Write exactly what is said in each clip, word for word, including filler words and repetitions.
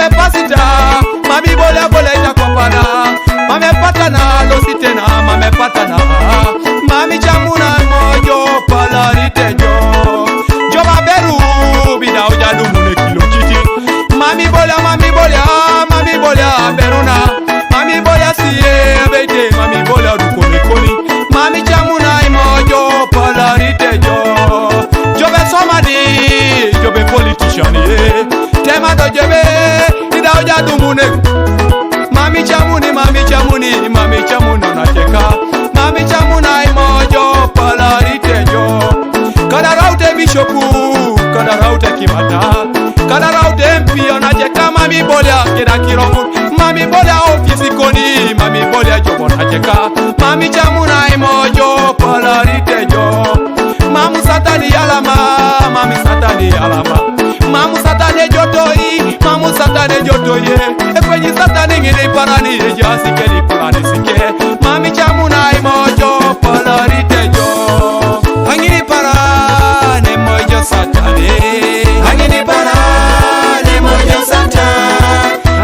Pasita, mami bolia bolia ita kopana. Mame patana, lositena, mame patana. Mami chamuna mojo, palarite jo. Jo baberu, bida oja dumune kilo chiti. Mami bolia, mami bolia, mami bolia beruna. Mami bolia sie, beite, mami bolia du koni koni. Mami chamuna imojo, palarite jo. Jo be somebody, jo be politician, eh. Tema do jo be, ida oja dumune. Mami chamuni, mami chamuni, mami chamuna na cheka. Mami chamuna imojo, palarite jo. Kada raute bishopu, kada raute kimata. Kada raute M P na cheka, mami bolia keda kirongu. Mami bolia ofisi koni, mami bolia jobo na cheka. Mami chamuna imojo, palarite jo. Mamu satani yalama, mami satani yalama. Mamu satani jotoi, mamu satani jotoye. Ekwenyi satani ngini parani, eja sikeli parani sike. Mami chamuna imojo, palarite jo. Angini parane mojo satani. Angini parane mojo satani.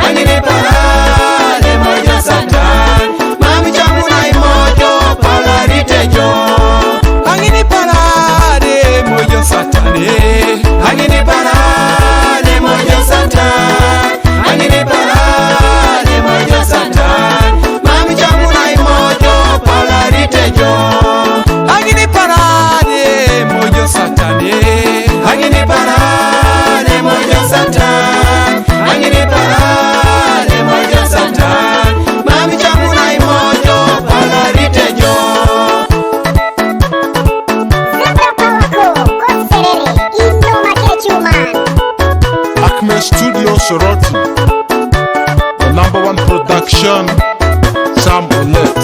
Angini parane mojo satani. Mami chamuna imojo, palarite jo. Angini parade mojo satani. Angini parade mojo satani. Angini parade mojo satani. Mami chamuna imojo, palarite jo. Angini parade mojo satani. Angini parade mojo satani. Angini parade mojo satani. Mami chamuna imojo, palarite jo. Zebra Power Co, Koserere, Indo Makechuman. Acme Studio Soroti. The number one production, Sam Olet.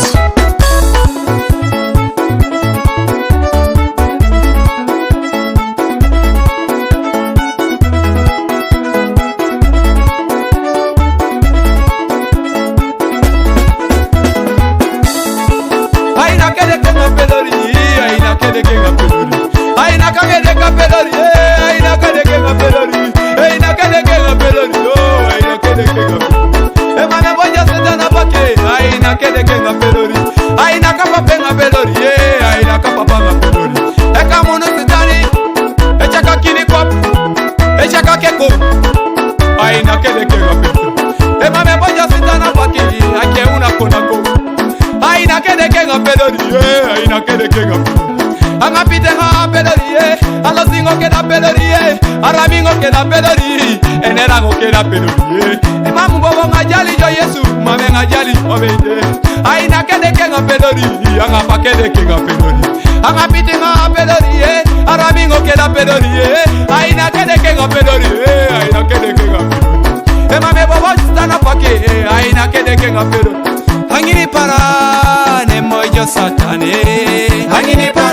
Aina kede kenga pelori, aina kede kenga pelori. Aina kede kenga pelori, eh, aina kede kenga pelori. Aina kede kenga pelori, oh, aina kede kenga pelori. E mame boja setana pake, aina kede kenga pelori. Aina kapa penga pelori, eh, aina kapa panga pelori. E kamunu setani, e chaka kini kop, e chaka keko. Aina kede kenga pelori. E mame boja setana pake, ake una konako. Aina kede kenga pelori, eh, aina kede kenga pelori. Anga pite nga pelori, eh, alo singo keda pelori, eh, aramingo keda pelori, enerango keda pelori, eh. Imamu bobo nga jali jo Yesu, mame nga jali obede. Aina kede kenga pelori, anga pa kede kenga pelori. Anga pite nga pelori, eh, aramingo keda pelori, eh. Aina kede kenga pelori, eh, aina kede kenga pelori. E mame bobo setana pake, eh, aina kede kenga pelori. Angini parane mojo satani. Angini parane